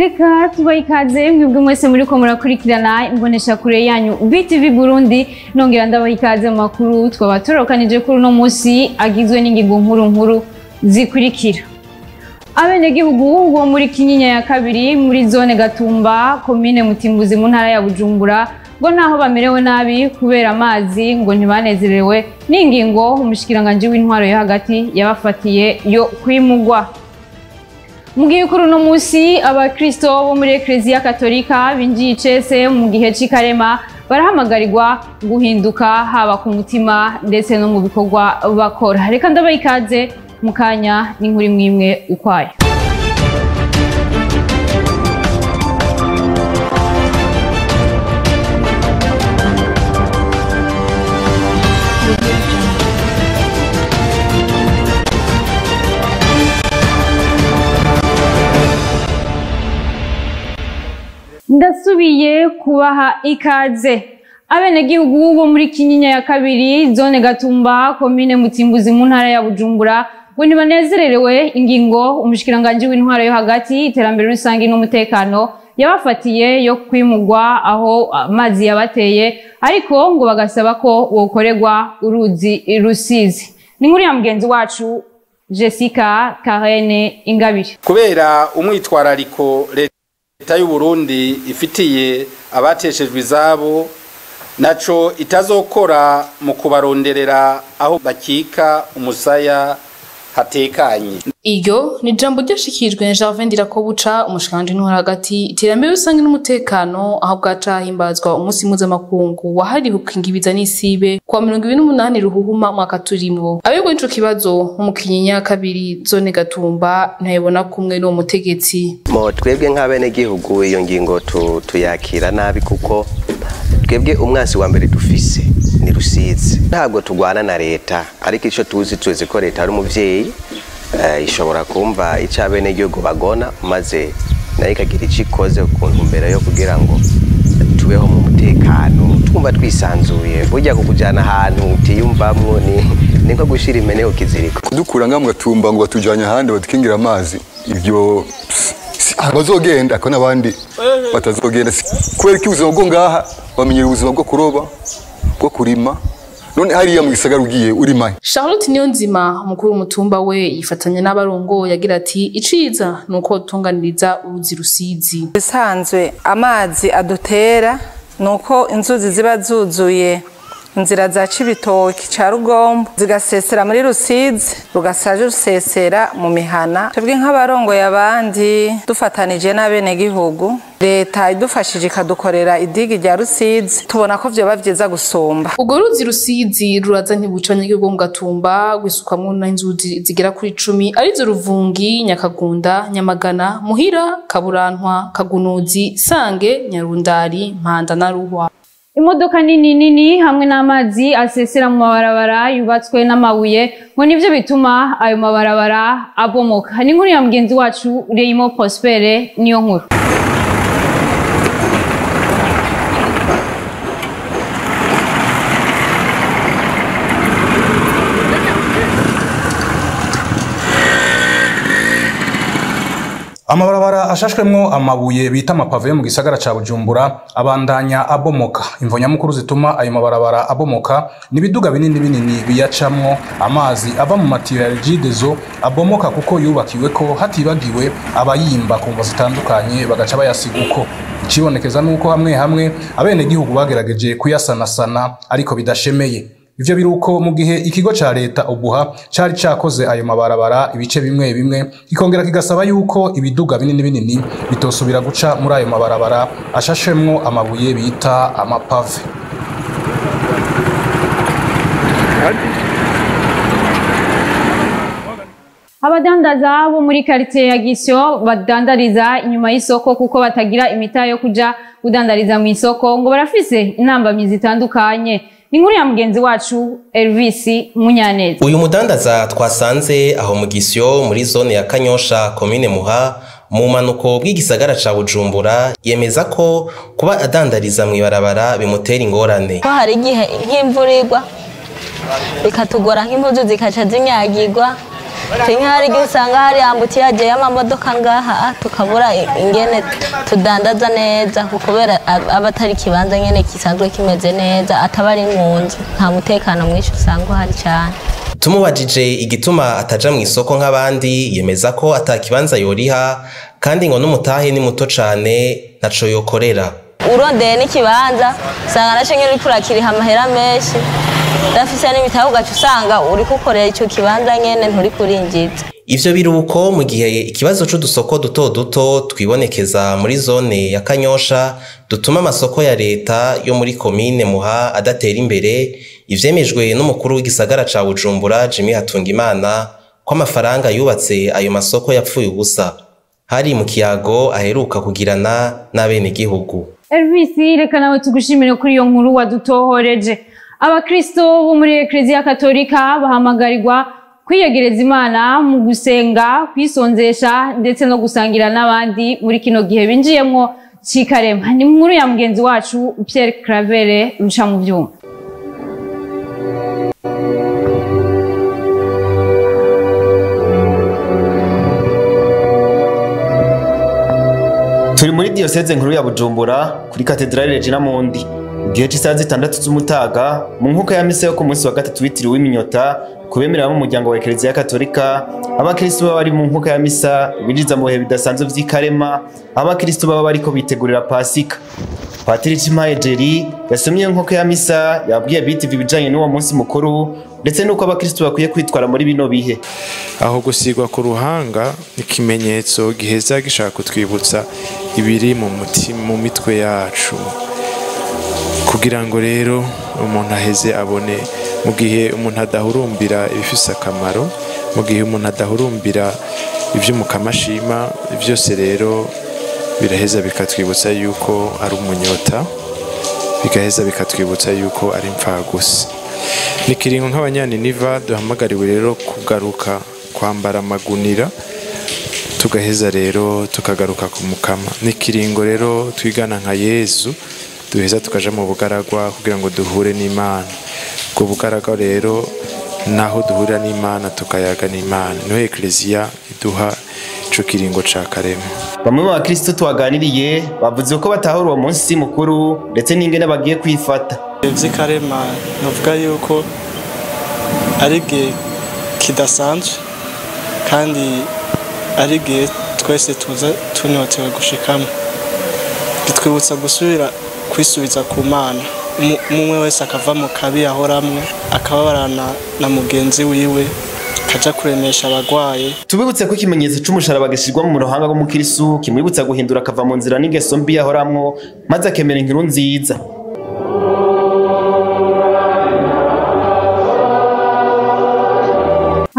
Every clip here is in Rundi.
Reka tubahe ikaze mwebwe mwese muriko murakurikirana imbonesha kure yanyu BTV Burundi, nongera ndabaha ikaze mu makuru twaba torokanije kuri uno munsi agizwe n'ingingo nkuru nkuru zikurikira. Abenegihugu bo muri Kinyinya ya kabiri muri zone Gatumba komine Mutimbuzi mu ntara ya Bujumbura ngo naho bamerewe nabi kubera amazi ngo ntibanezerewe n'ingingo umushikiranganje w'intwaro yo hagati yabafatiye yo kwimugwa. Mu gihe kuri uno munsi abakristo bo muri Eklezia Katolika binjiye icese mu gihe c'ikarema barahamagarirwa guhinduka haba ku mutima ndetse no mu bikorwa bakora. Reka ndabaha ikaze mu kanya n'inkuru imwe ukwayo. Ndasubiye kubaha ikaze. Abenegihugu bo muri Kinyinya ya kabiri zone Gatumba komine Mutimbuzi mu ntara ya Bujumbura ngo ntibanezererewe ingingo umushikiranganje w'intwaro yo hagati iterambere rusangi n'umutekano yabafatiye yo kwimugwa aho amazi yabateye, ariko ngo bagasaba ko wokorerwa uruzi Rusizi. Ni nkuru ya mugenzi wacu Jessica Karene Ingabire. Kubera umwitwarariko leta y'u Burundi ifitiye abateshejwe izabo naco itazokora mu kubaronderera aho bakika umusaya hatekanye. Iryo ni jambo ryashikijwe na Gervais Ndirakobuca, umushikiranganje w'intwaro hagati iterambere rusangi n'umutekano, aho bwaca himbazwa umunsi mpuzamakungu wahariwe gukinga n'isibe kuwa 28 Ruhuhuma mwaka turimwo. Abegwa n'ico kibazo mu Kinyinya ya kabiri zone Gatumba ntayibona kumwe n'uwo mutegetsi. Mo twebwe nk'abenegihugu iyo ngingo tuyakira nabi, kuko twebwe umwansi wa mbere dufise ni Rusizi. Ntabwo tugwana na leta, ariko ico tuzi ko leta ari umuvyeyi, ishobora kumva ico abenegihugu bagona maze nayo ikagira ico ikoze ku ntumbero yo kugira ngo tubeho mu mutekano, twumva twisanzuye. Burya kukujana ahantu utiyumvamwo ni nko gushira impene ku kiziriko. Kudukura nga mu Gatumba ngo batujanye ahandi badukingira amazi, ivyo bazogenda ko n'abandi batazogenda, kubera ko ubuzima bwo ngaha bamenyera ubuzima bwo kuroba, bwo kurima. None hariya mu gisagara ugiye uri mayi. Charlotte Niyonzima mukuru w'umutumba we yifatanya n'abarongo yagira ati iciza nuko tunganiriza uruzi Rusizi. Bisanzwe amazi adutera nuko inzuzi ziba zuzuye inzira za Cibitoki ca Rugombo zigasesera muri Rusizi, rugasaje rusesera mu mihana. Twebwe nk'abarongo abandi dufatanije n'abenegihugu, leta idufashije ikadukorera idigi rya Rusizi, tubona ko vyoba vyiza gusumba. Urwo ruzi Rusizi ruraza ntibuca abanyagihugu mu Gatumba, rwisukamwo n'inzuzi zigera kuri 10 arizo Ruvungi, Nyakagunda, Nyamagana, Muhira, Kaburantwa, Kagunuzi, Sange, Nyarundari, Mpanda na Ruhwa. Imodoka nini nini hamwe n'amazi asesera mu mabarabara yubatswe n'amabuye ngo nivyo bituma ayo mabarabara abomoka. Ni inkuru ya mugenzi wacu Reimo Prospere niyo nkuru. Amabarabara ashashwemwo amabuye bita amapave mu gisagara ca Bujumbura abandanya abomoka. Imvo nyamukuru zituma ayo mabarabara abomoka ni biduga binini binini biyacamwo, amazi ava mu matiyo ya Regideso abomoka kuko yubakiwe ko hatibagiwe abayimba ku mvo zitandukanye bagaca bayasiga uko. Ikibonekeza nuko hamwe hamwe abenegihugu bagerageje kuyasanasana ariko bidashemeye. Ivyo biruko mu gihe ikigo ca leta Obuha cari cakoze ayo mabarabara ibice bimwe bimwe, kikongera kigasaba yuko ibiduga binini binini bitosubira guca muri ayo mabarabara ashashemwo amabuye bita amapave. Abadandaza bo muri quartier ya Gisyo badandariza inyuma y'isoko kuko batagira imita yo kuja kudandariza mu isoko ngo barafise intambamyi zitandukanye. Ni nkuru ya mugenzi wacu Elvis Munyaneza. Uyu mudandaza twasanze aho mu Gisyo muri zone ya Kanyosha commune Muha mu manuko bw'igisagara ca Bujumbura yemeza ko kuba adandariza mu ibarabara bimutera ingorane. Ko hari igihe nk'imvura igwa bikatugora nk'impuzu zikaca zinyagirwa, Twe hari igihe usanga hari ambutiyaje y'amamodoka ngaha, tukabura ingene tudandaza neza, kubera aba atari ikibanza nyene gisanzwe kimeze neza, ataba ari mu nzu, nta mutekano mwinshi usanga uhari cyane. Tumubajije igituma ataja mu isoko nk'abandi, yemeza ko atakibanza yoriha, kandi ngo n'umutahe ni muto cane, ntaco yokorera. Urondeye n'ikibanza usanga naco nyene uriko urakiriha amahera menshi, udafise n'ibitabo ugaca usanga uriko ukorera ico kibanza nyene, nturiko urinjiza. Ivyo biruko mu gihe ikibazo c'udusoko duto duto twibonekeza muri zone ya Kanyosha dutuma amasoko ya leta yo muri komine Muha adatera imbere, ivyemejwe n'umukuru w'igisagara ca Bujumbura Jimmy Hatungimana ko amafaranga yubatse ayo masoko yapfuye ubusa. Hari mu kiyago aheruka kugirana n'abenegihugu. Elvis, reka nawe tugushimire kuri iyo nkuru wadutohoreje. Abakristo bo muri Eklezia Katolika bahamagarirwa kwiyegereza Imana mu gusenga, kwisonzesha ndetse no gusangira n'abandi muri kino gihe binjiyemwo c'ikarema. Ni inkuru ya mugenzi wacu Pierre Cravere ruca mu vyuma. Turi muri diyoseze nkuru ya Bujumbura kuri Katedrali Regina Mundi. Igihe c'isaha 6 z'umutaga, mu nkuka ya misa yo ku munsi wa gatatu witiriwe iminyota kubemerera mu muryango wa Eklezia Katolika, abakristo baba bari mu nkuka ya misa binjiza mu bihe bidasanzwe vy'ikarema, abakristo baba bariko bitegurira Pasika. Patiri Cimpaye Jerry yasomye inkuka ya misa, yabwiye BTV ibijanye n'uwo munsi mukuru ndetse n'uko abakristo bakwiye kwitwara muri bino bihe. Aho gusigwa ku ruhanga ikimenyetso giheza gishaka kutwibutsa ibiri mu mutima, mu mitwe yacu, kugira ngo rero umuntu aheze abone. Mu gihe umuntu adahurumbira ibifise akamaro, mu gihe umuntu adahurumbira ivyo mukamashima, byose rero biraheza bikatwibutsa yuko ari umunyota, bigaheza bikatwibutsa yuko ari impfagusa. Nikiringo nk'abanyaniniva duhamagariwe rero kugaruka kwambara amagunira, tugaheza rero tukagaruka ku mukama. Nikiringo rero twigana nka Yezu, duheza tukaja mu bugaragwa kugira ngo duhure n'Imana. Ubwo bugaragwa rero naho duhurira n'Imana, tukayaga n'Imana, niho Eklezia iduha ico kiringo ca karema. Bamwe mu bakristo twaganiriye bavuze ko batahura uwo munsi mukuru ndetse n'ingene bagiye kwifata. Ivy'ikarema novuga yuko ari igihe kidasanzwe kandi ari igihe twese tuza tunyotewe gushikamo, bitwibutsa gusubira kwisubiza ku Mana, umwe wese akava mu kabi yahoramwe, akababarana na mugenzi wiwe, kaja kuremesha abagwaye. Tubibutse ko ikimenyetso c'umusharaba gishirwa mu ruhanga rw'umukirisu kimwibutsa guhindura akava mu nzira n'ingeso mbi yahoramwo, maze akemera inkuru nziza.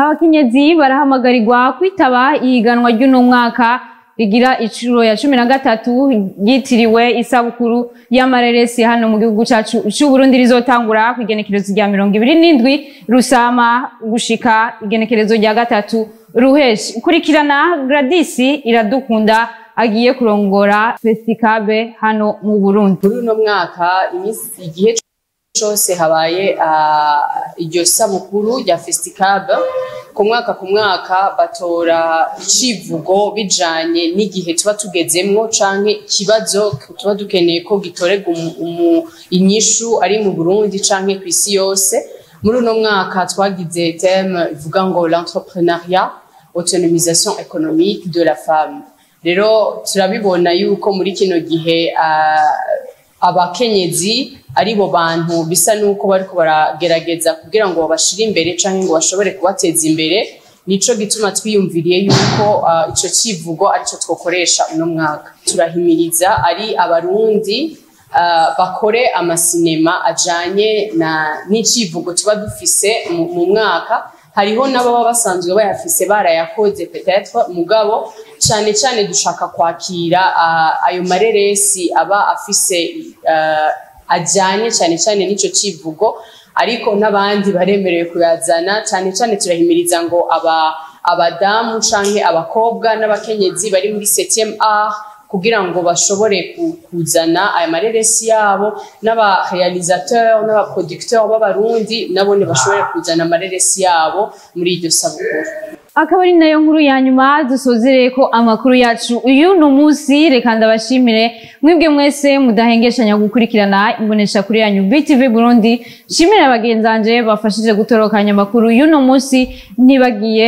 Abakenyezi barahamagarirwa kwitaba ihiganwa ry'uno mwaka rigira icuro ya 13 ryitiriwe isabukuru y'amareresi hano mu gihugu cacu c'u Burundi, rizotangura ku igenekerezo rya 27 Rusama gushika igenekerezo rya 3 Ruheshi. Kurikirana Gladys Iradukunda agiye kurongora Festicabe hano mu Burundi. Muri uno mwaka igihe cose habaye iryo sabukuru rya Festicabe, ku mwaka batora icivugo bijanye n'igihe tuba tugezemwo canke ikibazo tuba dukeneye ko gitorerwa inyishu ari mu Burundi canke kw'isi yose. Muri uno mwaka twagize thème ivuga ngo l'entrepreneuriat, autonomisation économique de la femme. Rero turabibona yuko muri kino gihe abakenyezi ari bo bantu bisa nuko bariko baragerageza kugira ngo babashire imbere canke ngo bashobore kubateza imbere. Nico gituma twiyumviriye yuko ico civugo arico twokoresha uno mwaka. Turahimiriza ari abarundi bakore amasinema ajanye na n'icivugo tuba dufise mu mwaka. Hariho n'ababa basanzwe bayafise barayakoze peut-être, mugabo cane cane dushaka kwakira ayo mareresi aba afise ajanye cane cane n'ico civugo, ariko n'abandi baremerewe kuyazana. Cane cane turahimiriza ngo abadamu canke abakobwa n'abakenyezi bari muri 7e art kugira ngo bashobore kuzana aya mareresi yabo, n'aba réalisateur n'aba producteur b'abarundi nabone bashobore kuzana amareresi yabo muri iryo sabukuru. Akaba ari nayo nkuru ya nyuma dusozereye ko amakuru yacu uyu ni umunsi. Reka ndabashimire mwebwe mwese mudahengeshanya gukurikirana imbonesha kuri yanyu BTV Burundi. Nshimire abagenzanje bafashije gutorokanya amakuru y'uno munsi, ntibagiye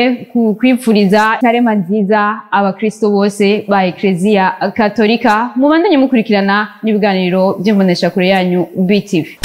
kwipfuriza karema nziza abakristo bose ba Eklezia Katolika. Mubandanye mukurikirana n'ibiganiro by'imbonesha kuri yanyu BTV.